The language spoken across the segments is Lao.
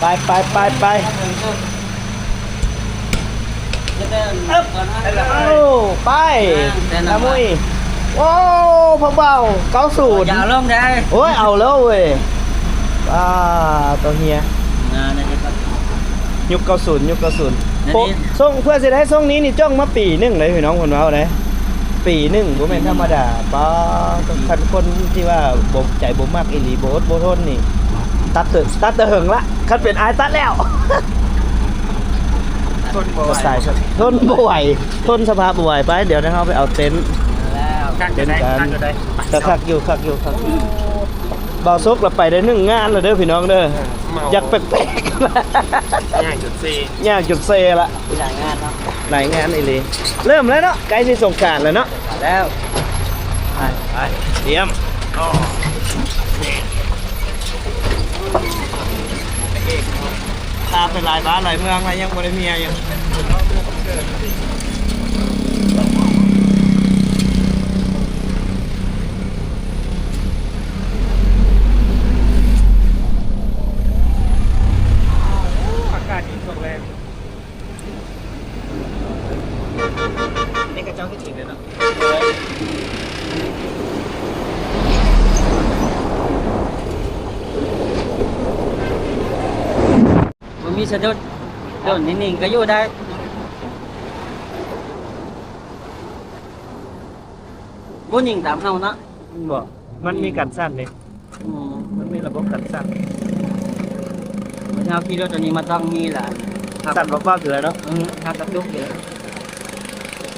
ໄປ ໄປ ໄປ ໄປ ເອີບ ເອົາ ໄປ ຕາມຸ້ຍ ໂອ້ ພວກເບົາ ເກົ້າສູນ ຢ່າລົງໄດ້ ໂອ້ຍ ເອົາແລ້ວເວີຍ ອ່າ ຕົວເຮຍ ອ່າ ໃນຍຸກເກົ້າສູນ ຍຸກເກົ້າສູນ ໂອ້ ຊົງ ເພື່ອຊິໄດ້ຊົງນີ້ນີ້ ຈ້ອງມາປີໜຶ່ງເດ້ ພີ່ນ້ອງເພິ່ນເວົ້າເດ້. ປີໜຶ່ງບໍ່ແມ່ນທຳມະດາ ປ້າ ຄັນຄົນທີ່ວ່າບໍ່ ໃຈບໍ່ມັກອີ່ຫຼີ ບໍ່ອົດບໍ່ທົນນີ້ ຕັດເຖິງ ຕັດແຕ່ເຫິງລະ ຄັນເປັນອ້າຍຕັດແລ້ວ ທົນບໍ່ໄຫວ ທົນບໍ່ໄຫວ ທົນສະພາບບໍ່ໄຫວ. ໄປ ດຽວເຮົາໄປເອົາເຕັນ ເຕັນກັນ ຄັກຢູ່ ຄັກຢູ່ ຄັກຢູ່. ບ່າວສຸກລະໄປໄດ້ໜຶ່ງງານແລ້ວເດີພີ່ນ້ອງເດີ ເມົາ ຢາກແປກໆ ຍ່າງຈົນເຊ ຍ່າງຈົນເຊລະ ຫຼາຍງານເນາະ ຫຼາຍງານອີ່ຫຼີ. ເລີ່ມແລ້ວເນາະ ໃກ້ຊິສົງການແລ້ວເນາະ ແລ້ວ ໄປ ໄປ ຕຽມ ພາໄປຫຼາຍບ້ານຫຼາຍເມືອງແລ້ວ ຍັງບໍ່ໄດ້ເມຍຢູ່. ອາກາດດີຊ່ວງແລງ ນີ້ເຂົາເຈົ້າເຮັດເອງເລີຍເນາະ ບໍ່ມີສະດຸດ ໂດນນິ່ງໆ ກໍຢູ່ໄດ້ ຜູ້ຍິງຕາມເຮົາເນາະ ບໍ່ ມັນມີກັນສັ່ນເດ້ ອືມ ມັນມີລະບົບກັນສັ່ນ ເຮົາຂີ່ລົດຕົວນີ້ມາຕ້ອງມີລະ ສັ່ນວັບໆ ຢູ່ແລ້ວເນາະ ອືມ ເຮົາກະຕຸກຢູ່ແລ້ວ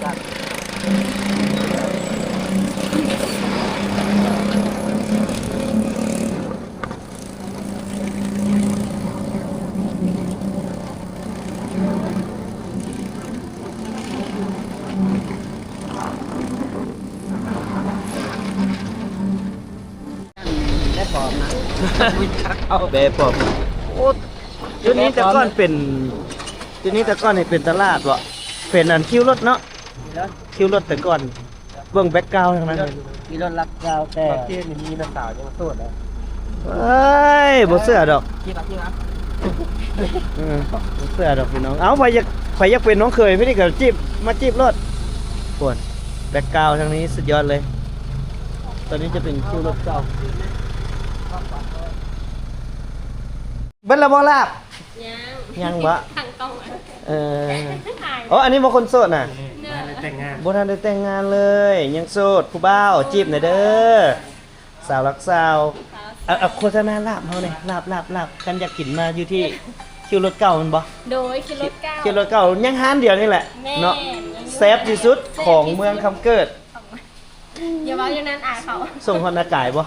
ສັ່ນ. ແບປອມນະ ແບປອມ ໂອ້ ຈຸດນີ້ແຕ່ກ່ອນເປັນ ຈຸດນີ້ແຕ່ກ່ອນນີ້ເປັນຕະຫຼາດເບາະ ເປັນອັນຄິວລົດເນາະ ຄິວລົດແຕ່ກ່ອນ ເບິ່ງແບັກກຣາວທາງນັ້ນ ມີລົດລັກເຈົ້າແຕ່ ປະເທດນີ້ມີແມ່ສາວຍັງໂສດເດ້ ເອີຍ ບໍ່ເຊື່ອດອກ ເອີ ບໍ່ເຊື່ອດອກພີ່ນ້ອງ ເອົ້າ ໃຜຢາກ ໃຜຢາກເປັນນ້ອງເຂີຍ ພີ່ນີ້ກໍຈີບ ມາຈີບໂລດ ໂອ້ຍ ແບັກກຣາວທາງນີ້ສຸດຍອດເລີຍ ຕອນນີ້ຈະເປັນຄິວລົດເກົ່າ ເບິດແລ້ວບໍ່ລາບ? ຍັງ ຍັງບໍ່? ທາງກ້ອງ ເອີ ອາຍ ອໍ ອັນນີ້ບໍ່ຄົນໂສດນະ? ເນາະ ບໍ່ທັນໄດ້ແຕ່ງງານ ບໍ່ທັນໄດ້ແຕ່ງງານເລີຍ ຍັງໂສດ ຜູ້ບ່າວຈີບແດ່ເດີ ສາວຫຼັກຊາວ ສາວຫຼັກຊາວ ເອົາ ເອົາໂຄສະນາລາບເຮົາແດ່ ລາບ ລາບ ລາບ ຄັນຢາກກິນມາຢູ່ທີ່ຄິວລົດເກົ່າແມ່ນບໍ່? ໂດຍ ຄິວລົດເກົ່າ ຄິວລົດເກົ່າ ຍັງຮ້ານດຽວນີ້ແຫຼະ ແມ່ນ ເນາະ ຍັງຢູ່ ແຊບທີ່ສຸດ ແຊບທີ່ສຸດ ຂອງເມືອງຄຳເກີດ ຢ່າເວົ້າຢ່າງນັ້ນ ອາຍເຂົາ ສົ່ງຮອດນາກາຍບໍ່?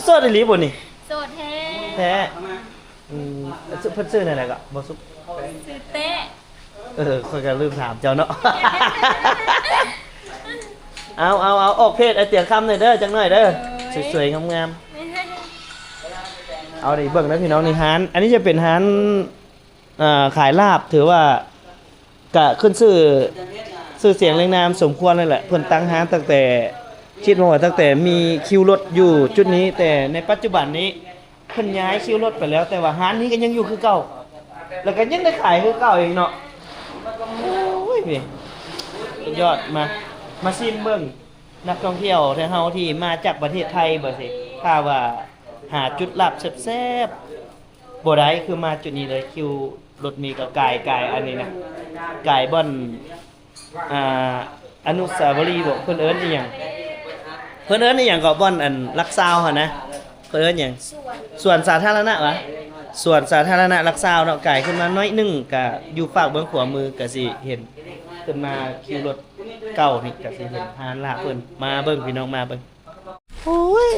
ໂສດອີ່ຫຼີບໍ່ນີ້? ໂສດແທ້ ແທ້ ອືມ ເພິ່ນຊື່ແນວໃດກໍ ບໍ່ສຸກ? ຊື່ແຕ້ ເອີ ຂ້ອຍກໍລືມຖາມເຈົ້າເນາະ ເອົາ ເອົາ ເອົາ ອອກເພຈອ້າຍຕຽງຄຳໜ້ອຍເດີ ຈັກໜ້ອຍເດີ ໂດຍ ສວຍໆ ງາມໆ ເອົານີ້ເບິ່ງນະພີ່ນ້ອງ ນີ້ຮ້ານ ອັນນີ້ຈະເປັນຮ້ານ ອ່າ ຂາຍລາບ ຖືວ່າກະຂຶ້ນຊື່ ຊື່ສຽງລຽງນາມສົມຄວນເລີຍແຫຼະ ເພິ່ນຕັ້ງຮ້ານຕັ້ງແຕ່ ຄິດວ່າຕັ້ງແຕ່ມີຄິວລົດຢູ່ຈຸດນີ້ ແຕ່ໃນປັດຈຸບັນນີ້ ເພິ່ນຍ້າຍຄິວລົດໄປແລ້ວ ແຕ່ວ່າຮ້ານນີ້ກໍຍັງຢູ່ຄືເກົ່າ ແລ້ວກໍຍັງໄດ້ຂາຍຄືເກົ່າອີກເນາະ ໂອ້ຍ ສຸດຍອດ ມາ ມາຊິມເບິ່ງ ນັກທ່ອງທ່ຽວແທ້ເຮົາທີ່ມາຈາກປະເທດໄທ ບໍ່ຊິ ຖ້າວ່າຫາຈຸດລາບແຊບໆ ບໍ່ໄດ້ ຄືມາຈຸດນີ້ເລີຍ ຄິວລົດນີ້ກໍກາຍ ກາຍອັນນີ້ນະ ກາຍບ່ອນ ອ່າ ອະນຸສາວະລີບໍ ເພິ່ນເອີ້ນອີ່ຫຍັງ ເພິ່ນເອີ້ນອີ່ຫຍັງເກາະ ບ່ອນອັນຫຼັກຊາວຫັ້ນນະ ເພິ່ນເອີ້ນຫຍັງ ສວນ ສວນສາທາລະນະຫວາ ສວນສາທາລະນະຫຼັກຊາວເນາະ ກາຍຂຶ້ນມາໜ້ອຍໜຶ່ງ ກະຢູ່ຟາກເບື້ອງຂວາມື ກະຊິເຫັນ ຂຶ້ນມາຄິວລົດເກົ່ານີ້ ກະຊິເຫັນຮ້ານລາບເພິ່ນ ມາເບິ່ງ ພີ່ນ້ອງ ມາເບິ່ງ. ໂອ້ຍ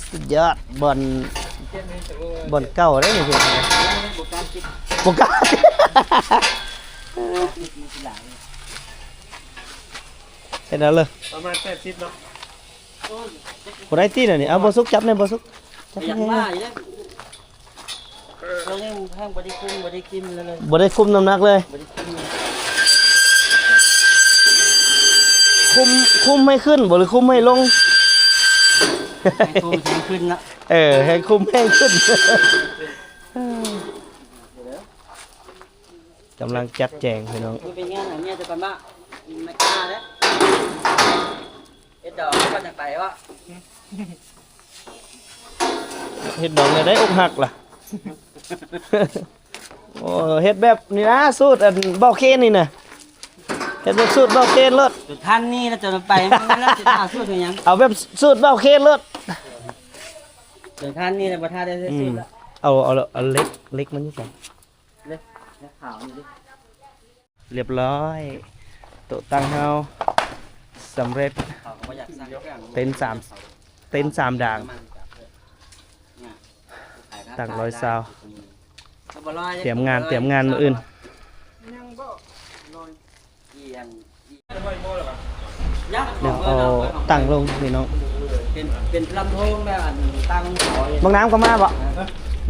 ສຸດຍອດ ບ່ອນ ບ່ອນເກົ່າເດ້ນີ້ ບໍ່ກ້າ ເຮັດແນວເລີຍ ປະມານແປດສິບເນາະ ບໍ່ໄດ້ຕິແນວນີ້ ເອົາ ບໍ່ສຸກ ຈັບແດ່ ບໍ່ສຸກ ຈັບແດ່ ເຮົາຍັງ ເຮົາຍັງບໍ່ໄດ້ຄຸມ ບໍ່ໄດ້ກິນເລີຍ ບໍ່ໄດ້ຄຸມນ້ຳໜັກເລີຍ ບໍ່ໄດ້ຄຸມ ຄຸມ ຄຸມໃຫ້ຂຶ້ນບໍ່ ຫຼື ຄຸມໃຫ້ລົງ? ໃຫ້ຄຸມ ໃຫ້ຂຶ້ນເນາະ ເອີ ໃຫ້ຄຸມແຮງຂຶ້ນ ກຳລັງຈັດແຈງພີ່ນ້ອງ. ເປັນງານຫາເມຍແຕ່ກ່ອນບໍ່? ມາເຮັດດອງກ່ອນຈັ່ງໄປເວາະ. ເຮັດດອງແນວໃດອົກຫັກລະ? ໂອ້ ເຮັດແບບນີ້ນະ ສູດອັນເບົາເຄນນີ້ນະ. ເຮັດແບບສູດເບົາເຄນໂລດ. ຈົນທັນນີ້ລະ ຈົນໄປ ມັນລະຊິຫາສູດເຮັດຫຍັງ? ເອົາແບບສູດເບົາເຄນໂລດ. ຈົນທັນນີ້ລະ ບໍ່ຖ້າໄດ້ສູດລະ. ເອົາ ເອົາ ເອົາເຫຼັກ ເຫຼັກມັນຢູ່ໃສ? ເຫຼັກ ເຫຼັກຂາວນີ້ເດ. ຮຽບຮ້ອຍ ໂຕະຕັ່ງເຮົາສຳເລັດ. ເຂົາກໍບໍ່ຢາກສ້າງເຄື່ອງ ເຕັນສາມ ເຕັນສາມດາງ ຕັ້ງຮ້ອຍຊາວ. ຕຽມງານ ຕຽມງານມື້ອື່ນ. ດຽວເອົາຕັ້ງລົງພີ່ນ້ອງ. ເປັນ ເປັນລຳໂພງແບບອັນຕັ້ງ. ບັກນ້ຳກໍມາບໍ່?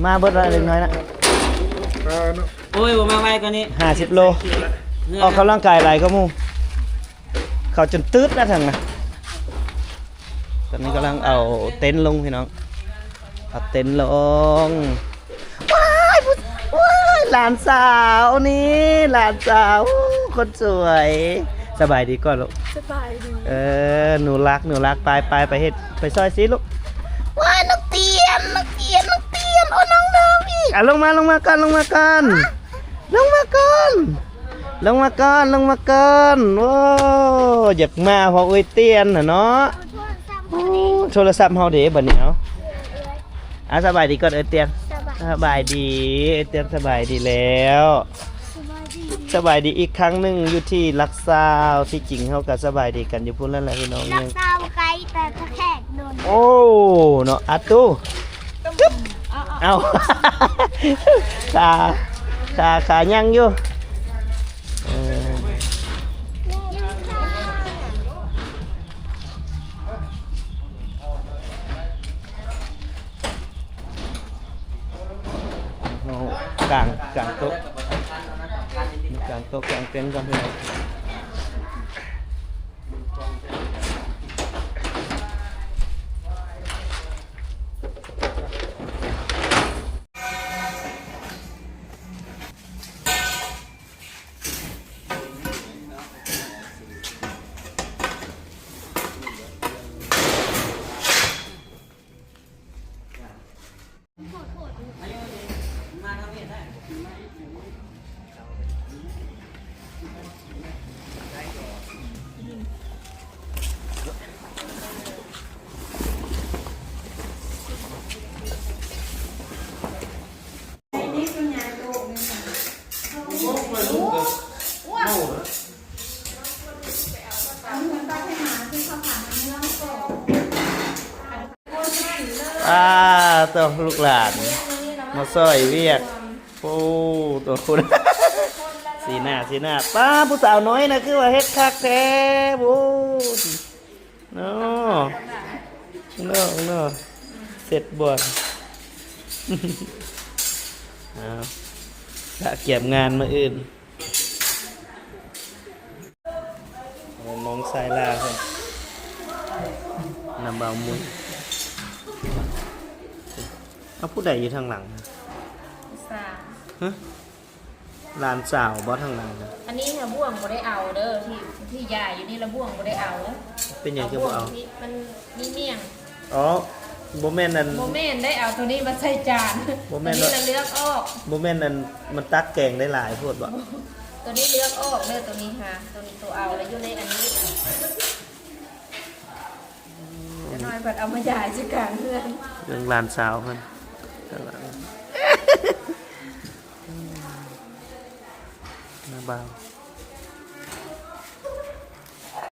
ມາເບິດລະເດັກນ້ອຍນະ. ໂອ້ຍ ບໍ່ມາໄວກວ່ານີ້ ຫ້າສິບໂລ. ອອກກຳລັງກາຍຫຼາຍກວ່າໝູ່. ເຂົາຈົນຕຶດແລ້ວທັງນະ. ຕອນນີ້ກຳລັງເອົາເຕັນລົງພີ່ນ້ອງ ເອົາເຕັນລົງ. ວ້າຍ ຜູ້ ວ້າຍ ຫຼານສາວນີ້ ຫຼານສາວຄົນສວຍ. ສະບາຍດີກ່ອນລູກ. ສະບາຍດີ. ເອີ ໜູລັກ ໜູລັກ ໄປ ໄປ ໄປເຮັດ ໄປຊ່ອຍຊິລູກ. ວ້າຍ ນ້ອງຕຽນ ນ້ອງຕຽນ ນ້ອງຕຽນ ໂອ້ ນ້ອງນາງອີກ. ອ່ະ ລົງມາ ລົງມາກ່ອນ ລົງມາກ່ອນ ລົງມາກ່ອນ ລົງມາກ່ອນ ລົງມາກ່ອນ. ໂອ້ ຢາກມາພໍເອື້ອຍຕຽນນະເນາະ. ໂອ້ ໂທລະສັບເຮົາເດບັດນີ້. ເອົາ ອ່າ ສະບາຍດີກ່ອນເອື້ອຍຕຽນ. ສະບາຍ ສະບາຍດີ ເອື້ອຍຕຽນ ສະບາຍດີແລ້ວ. ສະບາຍດີ ສະບາຍດີອີກຄັ້ງໜຶ່ງຢູ່ທີ່ຫຼັກຊາວ. ທີ່ຈິງເຮົາກໍສະບາຍດີກັນຢູ່ພຸ້ນນັ້ນແຫຼະພີ່ນ້ອງ. ຫຼັກຊາວໄກ ແຕ່ຈະແຂກດົນ. ໂອ້ ເນາະ ອາຕູ. ເອົາ ເອົາ ຂາ ຂາ ຂາຍັງຢູ່. ເອີ ເຮົາກາງ ກາງໂຕະ ກາງໂຕະກາງເຕັນກ່ອນພີ່ນ້ອງ. ອ່າ ໂຕ ລູກຫຼານມາຊ່ອຍວຽກ. ໂອ້ ໂຕ ຄຸນ ສີໜ້າ ສີໜ້າ ປ້າ ຜູ້ສາວນ້ອຍນະ ຄືວ່າເຮັດຄັກແທ້. ໂອ້ ເນາະ ເນາະ ເນາະ ເສັດບ່ອນ. ເອົາ ກະກຽມງານມື້ອື່ນ. ນ້ອງຊາຍລາເພິ່ນ ນຳບ່າວມຸ້ຍ. ເອົາ ຜູ້ໃດຢູ່ທາງຫຼັງ? ສາມ. ຮະ? ຫຼານສາວບໍ່ທາງຫຼັງນະ? ອັນນີ້ຫາບ່ວງບໍ່ໄດ້ເອົາເດີ ທີ່ ທີ່ຢາຍຢູ່ນີ້ລະ ບ່ວງບໍ່ໄດ້ເອົາ. ເປັນຫຍັງຄືບໍ່ເອົາ? ມັນມີໝ້ຽງ. ອໍ ບໍ່ແມ່ນອັນ ບໍ່ແມ່ນໄດ້ເອົາໂຕນີ້ມາໃສ່ຈານ. ບໍ່ແມ່ນ ໂຕນີ້ລະເລືອກອອກ. ບໍ່ແມ່ນອັນ ມັນຕັກແກງໄດ້ຫຼາຍໂພດບໍ່? ໂຕນີ້ເລືອກອອກເດີ ໂຕນີ້ຫາ ໂຕນີ້ໂຕເອົາລະຢູ່ໃນອັນນີ້. ຈະໜ້ອຍເພິ່ນເອົາມາຢາຍໃສ່ກາງເຮືອນ. ເລື່ອງຫຼານສາວເພິ່ນ ໜ້າບ່າວ.